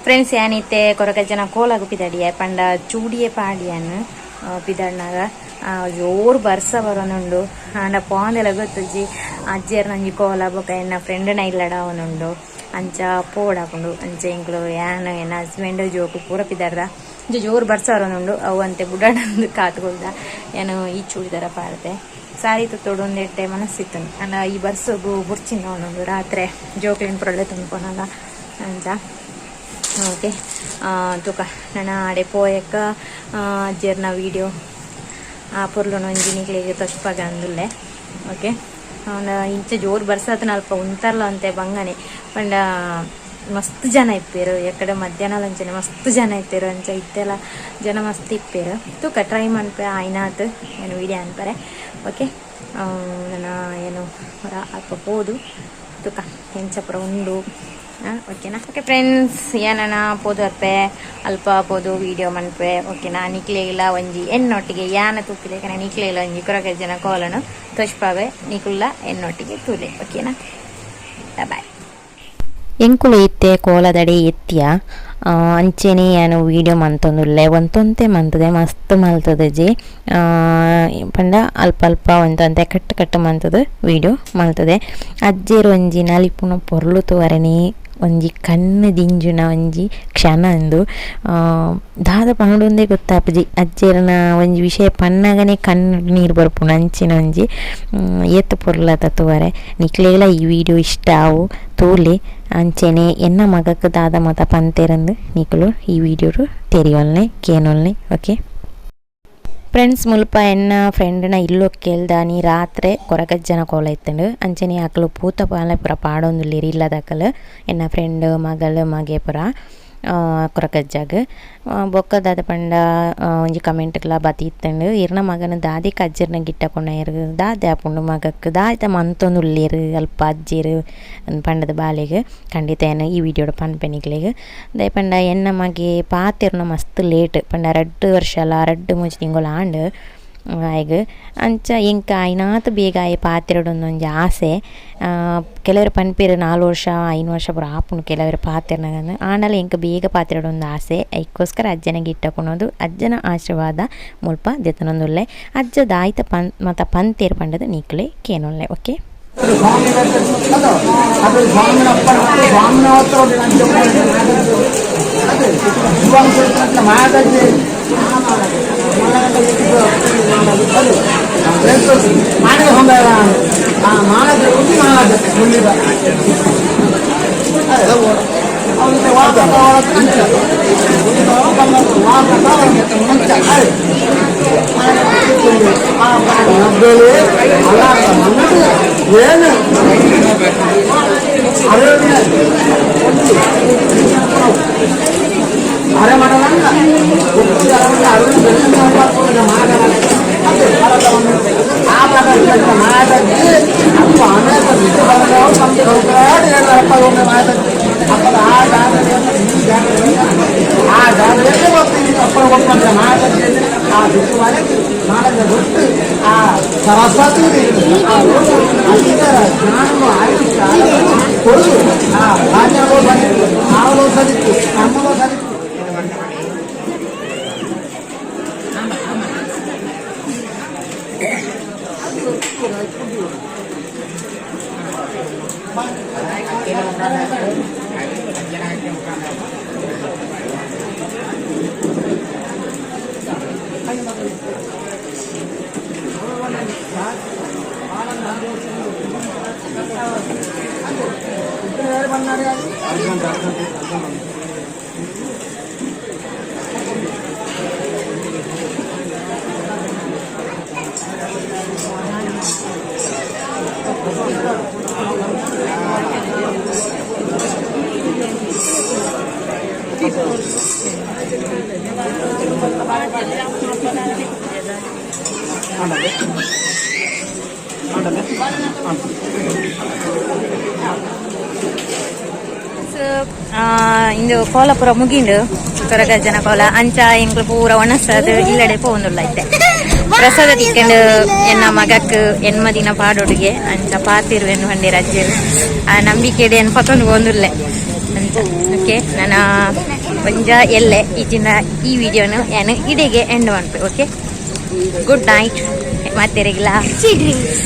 Friends, ಯಾನಿತ್ತೆ ಕೊರಗಜ್ಜನ ಕೋಲಾಗು ಪಿದಡಿಯ ಪಂಡ ಚೂಡಿಯೇ ಪಾಡಿಯನ್ ಪಿದಡ್ನಾಗ ಜೋರು ಬರ್ಸ ಬರೋನುಂಡು. ಆಂಡ ಪೋಂದೆಲ ಗೊತ್ತುಜ್ಜಿ. ಅಜ್ಜೆರ್ ನಂಜಿ ಕೋಲ ಬೊಕ ಎನ್ನ ಫ್ರೆಂಡ್ ನ ಇಲ್ಲಡ ಅವನುಂಡು. ಅಂಚ ಪೋಡಾಪುಂಡು. ಅಂಚ ಎಂಕ್ಲು ಯಾನ್ ಎನ್ನ ಹಸ್ಬೆಂಡ್ ಜೋಕು ಪೂರ ಪಿದಡ್ದ. ಅಂಚ ಜೋರು ಬರ್ಸ ಬರೋನುಂಡು. ಅವು ಅಂತೆ ಬುಡಾಡಂದು ಕಾತ್ಕೊಲ್ದ. ಯಾನು ಈ ಚೂಡಿದಾರ ಪಾಡ್ದೆ. ಸಾರಿ ತುತ್ತೊಡು ಒಂದೆಡ್ಡೆ ಮನಸ್ಸಿತ್ತು. ಅಂಡ ಈ ಬರ್ಸಗು ಬುರ್ಚಿಂದ ಉಂಡು ರಾತ್ರೆ ಜೋಕ್ಲಿನ ಪುರಳೆ ತುಂಬ್ಕೊನಾಗ ಅಂಚ. ಓಕೆ, ತುಕ ನನ ಆಡೆ ಪೋಯಕ್ಕ ಅಜ್ಜೆರ್ನ ವೀಡಿಯೋ ಆ ಪೊರ್ಲುನ ಒಂಜಿ ನಿಕ್ಲೆಗ್ ತೊಚ್ಪಾಗ ಅಂದುಲ್ಲೆ. ಓಕೆ, ಅವನ ಇಂಚ ಜೋರು ಬರ್ಸಾತನ ಅಲ್ಪ ಉಂತಾರ್ಲ ಅಂತೆ ಬಂಗನೆ. ಪಂಡ ಮಸ್ತ್ ಜನ ಇಪ್ಪೇರು ಎಕಡೆ. ಮಧ್ಯಾಹ್ನ ಅಂಚನೆ ಮಸ್ತ್ ಜನ ಇತ್ತೆರು. ಅಂಚ ಇತ್ತೆಲ್ಲ ಜನ ಮಸ್ತ್ ಇಪ್ಪೇರು. ತೂಕ ಟ್ರೈ ಮನ್ಪೆ ಆಯ್ನಾತ್ ಏನು ವೀಡಿಯೋ ಅನ್ಪರೆ. ಓಕೆ, ನನ್ನ ಏನು ಹೊರ ಅಲ್ಪ ಪೋದು ತುಕ ಎಂಚ ಪೂರ ಉಂಡು. ಓಕೆನಾ? ಓಕೆ ಫ್ರೆಂಡ್ಸ್, ಏನನ ಪೋದು ಅರ್ಪೆ ಅಲ್ಪ ಪೋದು ವೀಡಿಯೋ ಮನ್ಪೆ. ಓಕೆನಾ? ನಿಕ್ಲೆಗಿಲ್ಲ ಒಂಜಿ ಎನ್ನೊಟ್ಟಿಗೆ ಯಾನ ತೂಪಿಲೇಕನ ನಿಕ್ಲೆಗಿಲ್ಲ ಒಂಜಿ ಕೊರಗಜ್ಜನ ಕೋಲನು ತೊಚ್ಪಾವೆ. ನಿಕುಲ್ಲ ಎನ್ನೊಟ್ಟಿಗೆ ತೂಲೆ. ಓಕೆನಾ? ಬಾಯ್. ಎಂಕುಲು ಇತ್ತೆ ಕೋಲದಡೆ ಎತ್ತಿಯ. ಅಂಚೆನೆ ಯಾನು ವೀಡಿಯೋ ಮಂತೊಂದುಲ್ಲೆ. ಒಂತೊಂತೆ ಮಂತದೆ, ಮಸ್ತ್ ಮಲ್ತದಜಿ. ಪಂಡ ಅಲ್ಪ ಅಲ್ಪ ಒಂತೊಂತೆ ಕಟ್ ಕಟ್ ಮಂತದ ವೀಡಿಯೋ ಮಲ್ತದೆ. ಅಜ್ಜೆರ್ ಒಂಜಿ ನಲಿಪುನ ಪೊರ್ಲು ತೂವರೆನೆ. ಒಂಜಿ ಕಣ್ಣು ದಿಂಜುನ ಒಂಜಿ ಕ್ಷಣ ಉಂದು. ದಾದ ಪನೊಡುಂದೇ ಗೊತ್ತಾಪುಜಿ. ಅಜ್ಜೆರ್ನ ಒಂಜಿ ವಿಷಯ ಪನ್ನಗನೆ ಕಣ್ಣು ನೀರು ಬರ್ಪುಂಡು. ಅಂಚಿನ ಒಂಜಿ ಏತ್ ಪೊರ್ಲತ ತೂವರೆ. ನಿಕ್ಲೆಗ್ಲ ಈ ವೀಡಿಯೋ ಇಷ್ಟ ಆವು, ತೂಲೆ. ಅಂಚೆನೆ ಎನ್ನ ಮಗಕ್ ದಾದ ಮಾತ ಪಂತೆರಂದು ನಿಕುಲು ಈ ವೀಡಿಯೋಡು ತೆರಿಯೊಲ್ನೆ, ಕೇನೊಲ್ನೆ. ಓಕೆ ಫ್ರೆಂಡ್ಸ್, ಮುಲ್ಪ ಎನ್ನ ಫ್ರೆಂಡ್ನ ಇಲ್ಲೊಕ್ಕೆಲ್ದಾನಿ ರಾತ್ರೆ ಕೊರಗಜ್ಜನ ಕೋಲ ಇತ್ತುಂಡು. ಅಂಚನೆ ಅಕುಲು ಪೂತ ಪಾಲೆ ಪೂರ ಪಾಡೊಂದುಲ್ಲೆರ್. ಇಲ್ಲದಕಲು, ಎನ್ನ ಫ್ರೆಂಡ್ ಮಗಳು ಮಗೆ ಪೂರ ಕೊರಗಜ್ಜಗ್. ಬೊಕ್ಕ ದಾದ ಪಂಡ ಒಂಜಿ ಕಮೆಂಟ್ಗ್ಲ ಬತ್ತಿತ್ತುಂಡು, ಇರ್ನ ಮಗನ ದಾದೆಕ್ ಅಜ್ಜೆರ್ನ ಗಿಟ್ಟ ಕೊನಯೆರ್, ದಾದೆ ಆಪುಂಡು ಮಗಕ್, ದಾದ ಮಂತೊಂದುಲ್ಲೆರ್ ಅಲ್ಪ ಅಜ್ಜೆರ್ ಪಂಡದ ಬಾಲೆಗ್. ಖಂಡಿತ ಯಾನ್ ಈ ವಿಡಿಯೋಡು ಪನ್ಪೆ ನಿಕ್ಲೆಗ್. ದಾಯೆ ಪಂಡ ಎನ್ನ ಮಗೆ ಪಾತೆರ್ನ ಮಸ್ತ್ ಲೇಟ್. ಪಂಡ 2 ವರ್ಷಲ 2-3 ತಿಂಗಳು ಆಂಡ್ ಆಯಗ್. ಅಂಚ ಎಂಕ್ ಆಯಿನಾತ್ ಬೇಗ ಆಯೆ ಪಾತೆರೊಡೊಂದು ಆಸೆ. ಕೆಲವೆರ್ ಪನ್ಪೆರ್ 4 ವರ್ಷ 5 ವರ್ಷ ಪೂರ ಆಪುಂಡು ಕೆಲವೆರ್ ಪಾತೆರ್ನಗಂದ್. ಆಂಡಲ ಎಂಕ್ ಬೇಗ ಪಾತೆರೊಡೊಂದು ಆಸೆ. ಐಕ್ಕೋಸ್ಕರ ಅಜ್ಜನ ಗಿಟ್ಟ ಕೊನೊದು ಅಜ್ಜನ ಆಶೀರ್ವಾದ ಮುಲ್ಪ ದೆತೊನೊಂದುಲ್ಲೆ. ಅಜ್ಜ ದಾಯ್ತ ಪನ್ ಮಾತ ಪಂತೇರ್ ಪಂಡದ್ ನಿಕುಲೆ ಕೇನೊಲ್ಲೆ. ಓಕೆ. ಸರಸ್ವತಿ ಇಂದು ಕೋಲಪುರ ಮುಗಿಂಡು ಕೊರಗಜ್ಜನ ಕೋಲ. ಅಂಚ ಎಂಕ್ಲು ಪೂರ ಒಣಸದು ಇಲ್ಲಡೆ ಪೋವೊಂದುಲ್ಲ. ಇತ್ತೆ ಪ್ರಸಾದ ತಿಕ್ಕಂಡು. ಎನ್ನ ಮಗಕ್ ಎನ್ಮ ದಿನ ಪಾಡೊಡುಗೆ ಅಂಚ ಪಾತಿರುವೆನ್ ಪಂಡೇರ್ ಅಜ್ಜೆರ್. ಆ ನಂಬಿಕೆಡೆ ಎನ್ ಪತೊಂದು ಪೋವೊಂದುಲ್ಲೆ ಅಂಚ. ಓಕೆ, ನನ್ನ ಒಂಜ ಎಲ್ಲೆ ಇಜಿನ ಈ ವಿಡಿಯೋನು ಯಾನು ಇಡೆಗೆ ಎಂಡ್ ಮನ್ಪೆ. ಓಕೆ, ಗುಡ್ ನೈಟ್ ಮಾತೆರೆಗ್ಲಾ. Sweet dreams.